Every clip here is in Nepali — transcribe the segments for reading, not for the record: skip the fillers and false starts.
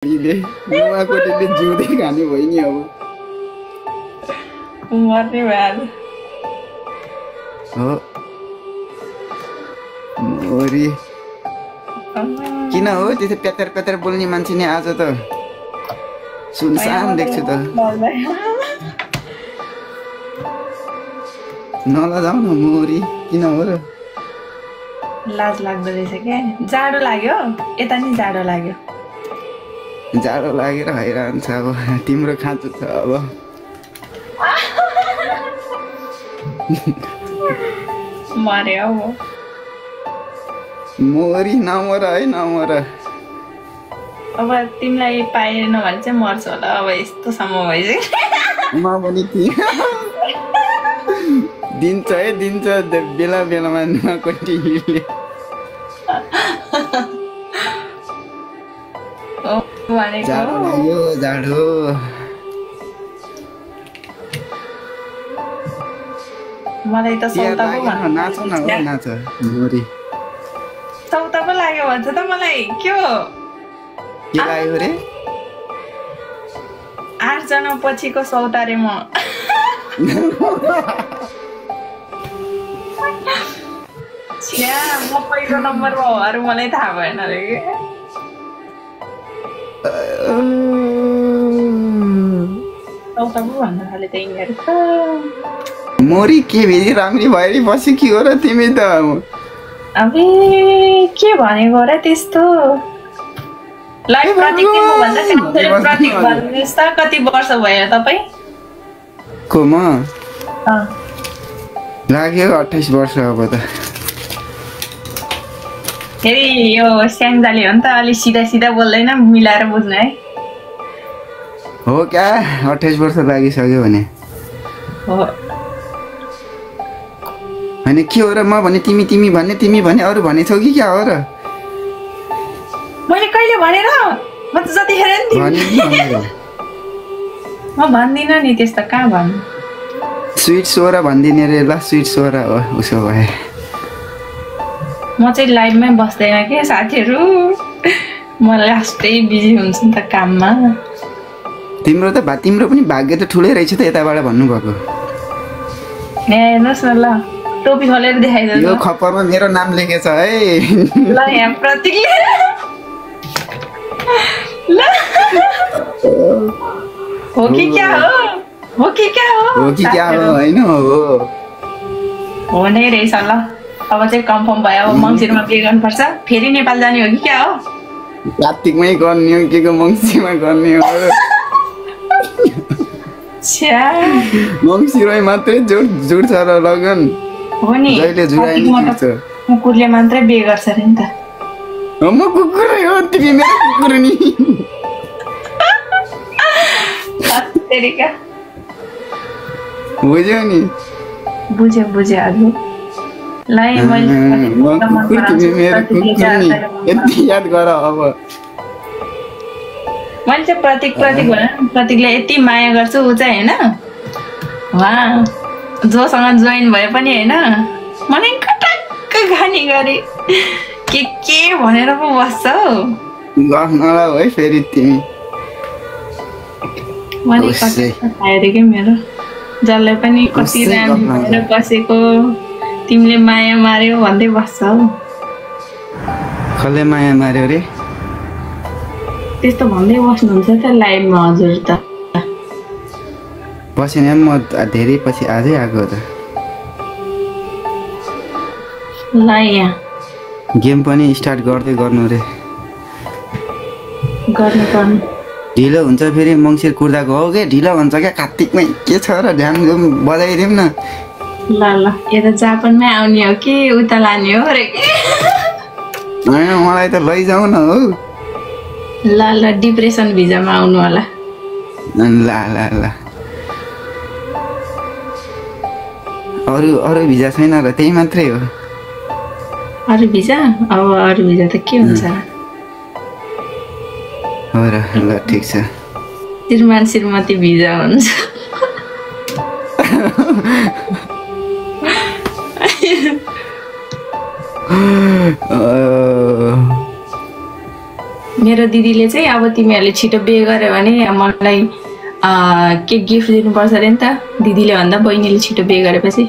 ले नुवाकोटीले जिउँदै खाने भयो नि अब मर्ने भयो हो मोरी किन हो त्यस्तो प्यातर प्यातर बोल्ने मान्छे नि आज त सुनसान देख्छु त नलजाऊ न मोरी किन हो र लाज लाग्दो रहेछ क्या जाडो लाग्यो यता नि जाडो लाग्यो जाडो लागेर हैरान छ अब तिम्रो खाँचो छ अब मरे हौ मोरी नमर है नमर अब तिमीलाई पाएन भने चाहिँ मर्छ होला अब यस्तोसम्म भइसक्यो म पनि दिन्छ है दिन्छ बेला बेलामा नुवाकोटीले जाडो लाग्यो जाडो मलाई त सौता पो नाच न हो नाच मोरी सौता पो लाग्यो भन्छ त मलाई के हो के लाग्यो रे 8 जना पछिको सौता रे म छ्या म पहिलो नम्बरमा हो अरू मलाई थाहा भएन रे सौता पो भन्न थाले त यिनीहरू मोरी के भेरी राम्री भएर बसी के हो र तिमी त अबे के भनेको र त्यस्तो लाइफ प्रतीक तिम्रो भन्दा प्रतीक भन्नुहोस् त कति वर्ष भयो तपाईँ को म लाग्यो 28 वर्ष अब त फेरि यो स्याङ्जाले हो नि त अलि सिधा सिधा बोल्दैन मिलाएर बुझ्नु है हो क्या 28 वर्ष लागिसक्यो भने हो होइन के हो र म भने तिमी तिमी भन्ने तिमी भने अरू भनेछौ कि क्या हो र मैले कहिले भनेर म त जतिखेर नि म भन्दिनँ नि त्यस्तो कहाँ भन्नु स्विट सोरा भनिदिने रे ल स्विट सोरा हो उसो भए म चाहिँ लाइभमै बस्दैन के साथीहरू म लास्टै बिजी हुन्छु नि त काममा तिम्रो पनि भाग्य त ठुलै रहेछ त यताबाट भन्नुभएको हेर्नुहोस् न ल टोपी खोलेर देखाइदिनु यो खपरमा मेरो नाम लेखेछ है ल यहाँ प्रतीकले ल हो कि क्या हो हो कि क्या हो होइन हो नै रहेछ ल अब चाहिँ कन्फर्म भयो अब मङ्सिरमा के गर्नुपर्छ फेरि नेपाल जाने हो कि क्या हो कार्तिकमै गर्ने हो के को मङ्सिरमा गर्ने हो मङ्सिरमै मात्रै जुड्छ र लगन हो नि जहिले जुराइ नि कुकुरले मात्रै बिहे गर्छ अरे नि त म कुकुरै हो तिमी मेरो कुकुर नि बुझ्यौ नि बुझ्यो हजुर ल यति याद गर अब मैले चाहिँ प्रतीक भने प्रतीकले यति माया गर्छु ऊ चाहिँ होइन उहाँ जोसँग जोइन भए पनि होइन मलाई कटक्क खाने गरे के भनेर पो बस्छ हौ गफनला है फेरि तिमी मैले खायो अरे कि मेरो जसलाई पनि कति राम्रो भएर बसेको तिमीले माया मार्यो भन्दै बस्छ हौ कसले माया मार्यो रे त्यस्तो भन्दै बस्नुहुन्छ त लाइभमा हजुर त बसेन म धेरै पछि आजै आएको त ल यहाँ गेम पनि स्टार्ट गर्दै गर्नु रे गर्नु ढिलो हुन्छ फेरि मङ्सिर कुर्दाको हो के ढिलो हुन्छ क्या कार्तिकमै के छ र ध्यान बजाइदिउँ न ल यता जापानमै आउने हो कि उता लाने हो रे मलाई त लैजाऊ न हो ल डिप्रेसन भिजामा आउनु होला ल अरू भिजा छैन र त्यही मात्रै हो अरू भिजा अब अरू भिजा त के हुन्छ हो र ल ठिक छ श्रीमती भिजा हुन्छ मेरो दिदीले चाहिँ अब तिमीहरूले छिटो बिहे गर्यो भने मलाई के गिफ्ट दिनुपर्छ अरे नि त दिदीले भन्दा बहिनीले छिटो बिहे गरेपछि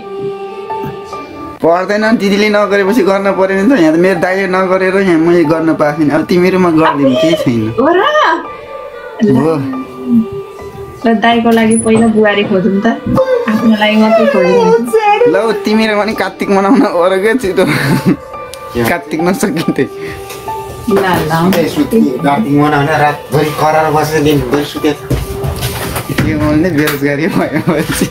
पर्दैन दिदीले नगरेपछि गर्न पर्यो नि त यहाँ त मेरो दाइले नगरेर यहाँ मैले गर्न पाएको छैन अब तिमीहरूमा गरिदिनु केही छैन हो ल दाइको लागि पहिला बुहारी खोजौँ त आफ्नो लागि मात्रै खोज्नु ल तिमीहरू पनि कार्तिक मनाउन अरू क्या छिटो कार्तिक नसकिन्थे ल कार्तिक मनाउन रातभरि करार बसेर दिनभरि सुते के भन्ने बेरोजगारी भएपछि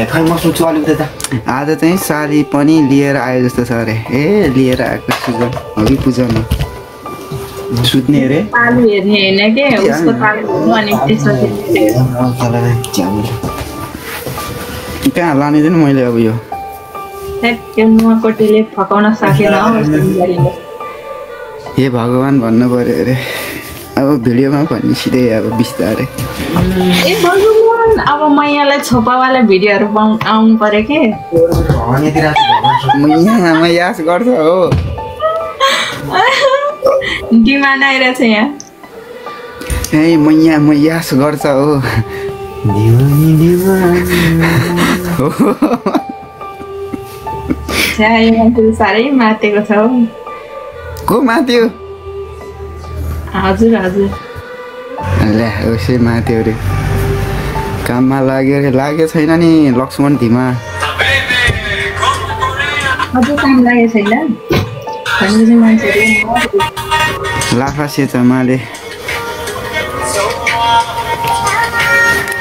खै म सुत्छु अलिकति त आज चाहिँ साली पनि लिएर आयो जस्तो छ अरे ए लिएर आएको सुजन अघि पूजामा सुत्ने अरे पालु हेर्ने होइन के उसको पालु अनि त्यसपछि कहाँ लाने थिएँ मैले अब यो त्यो नुहाकोटीले फकाउन सकेन हे भगवान् भन्नु पर्यो अरे अब भिडियोमा भन्ने सिधै अब बिस्तारै ए भगवान् अब मैयालाई छोपावाला भिडियोहरू आउनु पर्यो के मैयामा यास गर्छ हो डिमान्ड आइरहेछ यहाँ ए मैया यास गर्छ हो साह्रै मातेको छ हौ को माथ्यो हजुर हजुर ल्या उसै माथ्यो अरे काममा लाग्यो अरे लागेको छैन नि लक्ष्मण धिमा अझै काम लागेको छैन भनेपछि मान्छेहरू लाफा सेचमाले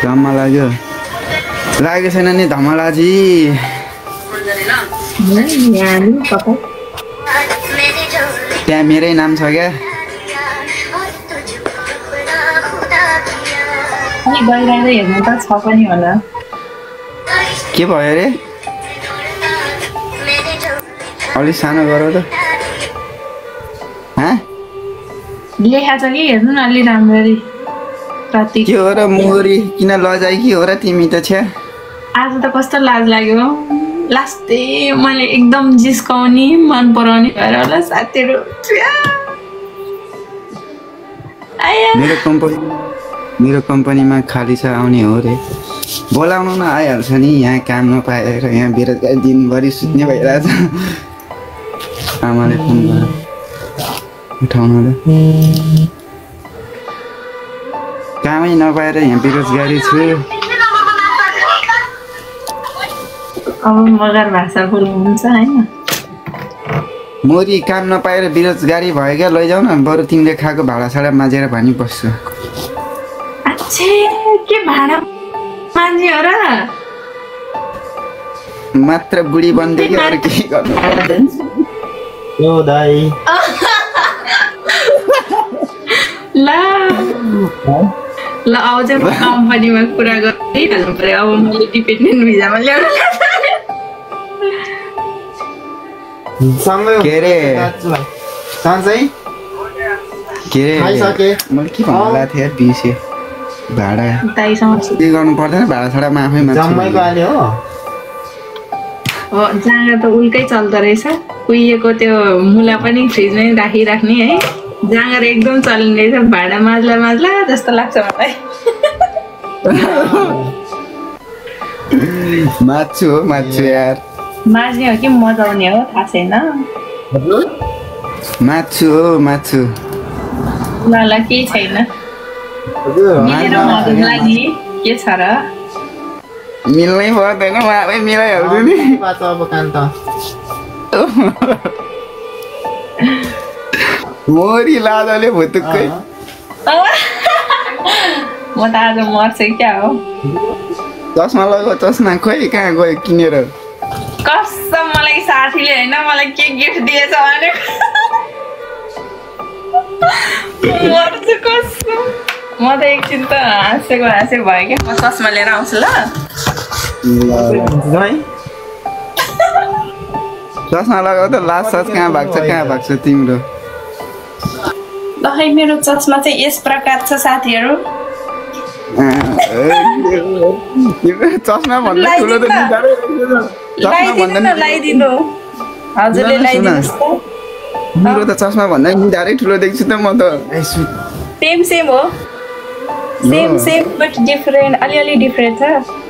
काममा लागेको छैन नि धमलाजी त्यहाँ मेरै नाम छ क्या गइरहेर हेर्नु त छ पनि होला के भयो अरे अलिक सानो गर त लेखा छ कि हेर्नु न अलि राम्ररी कति के हो र मोरी किन लजाइ कि हो र तिमी त छ्या आज त कस्तो लाज लाग्यो लास्टै मैले एकदम जिस्काउने मन पराउने भएर होला साथीहरू मेरो कम्पनीमा खाली छ आउने हो रे बोलाउनु न आइहाल्छ नि यहाँ काम नपाएर यहाँ बेरोजगारी दिनभरि सुत्ने भइरहेछ आमाले फोन गरेर उठाउनु कामै नपाएर यहाँ बेरोजगारी छु अब मगर भाषा बोल्नुहुन्छ होइन मोरी काम नपाएर बेरोजगारी भयो क्या लैजाऊ न बरु तिमीले खाएको भाँडासाडा माझेर भनी बस्छु के भाडा मान्छे हो र मात्र बुढी बन्दै कि अरू के गर्नु यो दाइ ल अब चाहिँ कम्पनीमा कुरा गरिहाल्नु पर्यो अब मैले डिपेन्डेन्ट भिजामा ल्याउनु के अरे मैले के भन्नु थिएँ बिर्सेँ भाडा के गर्नु पर्दैन भाडासाडामा आफै जाँगा त उल्कै चल्दो रहेछ कुहिएको त्यो मुला पनि फ्रिजमै राखिराख्ने है जाँगर एकदम चल्ने रहेछ भाडा माझ्ला जस्तो लाग्छ मलाई माछु यार माझ्ने हो कि मजाउने हो थाहा छैन माछु ल केही छैन मिलेर मजाउला नि के छ र मिल्नै पर्दैन उहाँलाई मिलाइहाल्छु नि मोरी लाजले भुतुक्कै म त आज मर्छ क्या हो चस्मा लगाएको चस्मा खोइ कहाँ गयो किनेर कसम मलाई साथीले होइन मलाई के गिफ्ट दिएछ भने मर्छु कसम म त एकछिन त हाँसेको भयो क्या म चस्मा लिएर आउँछु ल चस्मा लगाऊ त लास्ट सच कहाँ भाग्छ तिम्रो ल है मेरो चस्मा चाहिँ यस प्रकार छ साथीहरू चस्मा भन्दा ठुलो त लगाइदिनु हजुरले लगाइदिनुहोस् त मेरो त चस्मा भन्दा नि धेरै ठुलो देख्छु त म त सेम हो सेम बट डिफरेन्ट अलिअलि डिफरेन्ट छ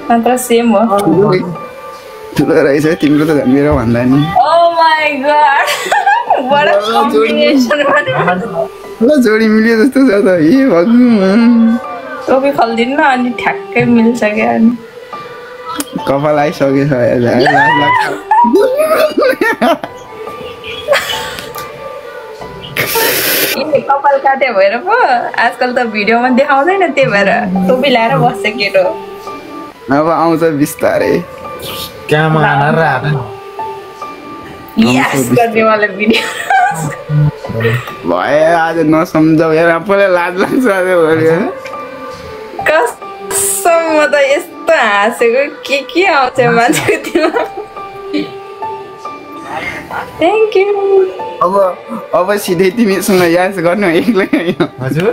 मात्र सेम हो ठुलो रहेछ तिम्रो त मेरो भन्दा नि ओ माय गॉड बडा कम्बिनेसन ल जोडी मिल्यो जस्तो छ त हे भगवान टोपी खोलिदिनु न अनि ठ्याक्कै मिल्छ क्या अनि कपाल आइसकेछ कपाल काटे भएर पो आजकल त भिडियोमा देखाउँदैन त्यही भएर टोपी लाएर बस्छ केटो अब आउँछ बिस्तारै काम आना रात यस गर्ने वाला भिडियो भयो आज नसम्झाउ यार आफूलाई लाज लाग्छ आज भोलि कसम म त यस्तो हाँसेको के आउँछ मान्छेको त्यो थ्याङ्क यू अब सिधै तिमीसँग यास गर्नु एक्लै होइन हजुर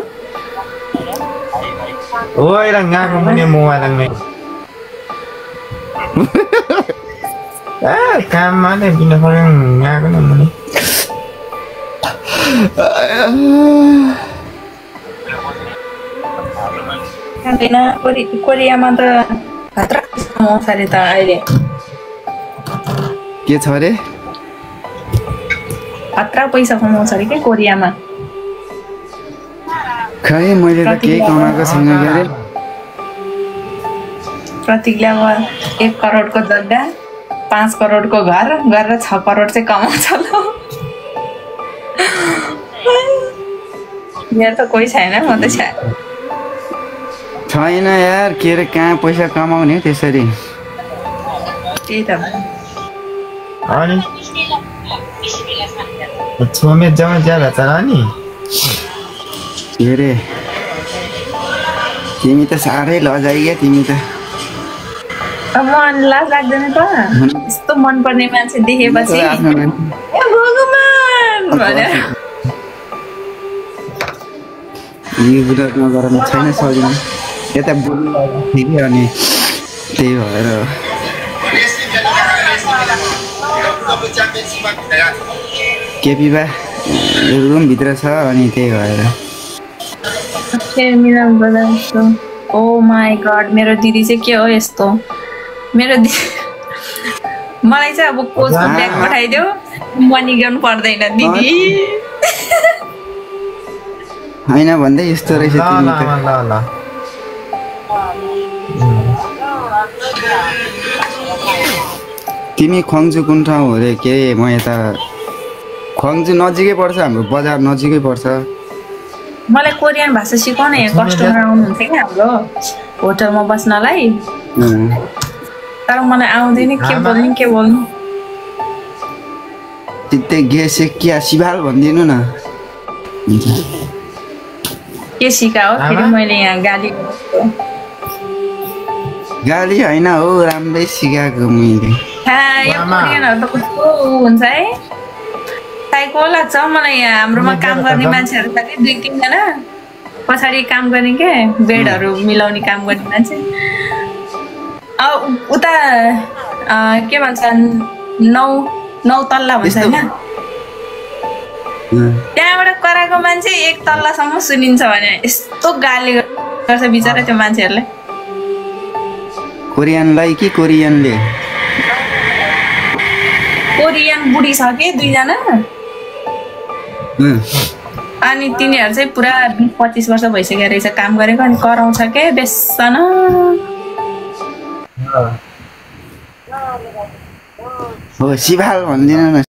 ओइ रंगाको पनि मोबाइल में काममा नै बिना पर्यो यहाँको न मुनि खाँदैन कोरियामा त खतरा आउँछ अरे त अहिले के छ अरे खतरा पैसा कमाउँछ अरे क्या कोरियामा खै मैले त केही कमाएको छैन के अरे प्रतीकले अब 1 करोडको जग्गा 5 करोडको घर गरेर 6 करोड चाहिँ कमाउँछ ल मेरो त कोही छैन म त छैन यार के अरे कहाँ पैसा कमाउने त्यसरी त्यही त अनि छोमे जमा ज्यादा चला नि के अरे तिमी त साह्रै लजाइ क्या तिमी त अब म लाज लाग्दैन त यस्तो मनपर्ने मान्छे देखेपछि ए भगवान भने यो कुरा नगर्नु छैन सजिलो यता बुढी अनि त्यही भएर केपी बा रुमभित्र छ अनि त्यही भएर ओ माई गॉड मेरो दिदी चाहिँ के हो यस्तो मेरो दिदी मलाई चाहिँ अब कोचको ब्याग पठाइदेऊ मनी गर्नु पर्दैन दिदी होइन भन्दै यस्तो रहेछ तिमी त तिमी खङ्जु कुन ठाउँ हो रे के म यता खङ्जु नजिकै पर्छ हाम्रो बजार नजिकै पर्छ मलाई कोरियन भाषा सिकाउन यहाँ कस्टमर आउनुहुन्छ क्या हाम्रो होटलमा बस्नलाई तर मलाई आउँदैन के बोल्नु त्यतै गेसे क्या सिभाल भनिदिनु न के सिकाओ फेरि मैले यहाँ गाली होइन हो राम्रै सिकाएको मैले यो कोरियनहरू त कस्तो हुन्छ है साइको लाग्छ मलाई यहाँ हाम्रोमा काम गर्ने मान्छेहरू छ कि 2-3 जना पछाडि काम गर्ने के बेडहरू मिलाउने काम गर्ने मान्छे उता के भन्छ 9 तल्ला भन्छ होइन त्यहाँबाट कराएको मान्छे 1 तल्लासम्म सुनिन्छ भने यस्तो गाली गर्छ बिचरा त्यो मान्छेहरूले कोरियनलाई कि कोरियनले कोरियन बुढी छ कि 2 जना अनि तिनीहरू चाहिँ पुरा 20-25 वर्ष भइसक्यो रहेछ काम गरेको अनि कराउँछ के बेसन हो सिभाल भनिदिनु न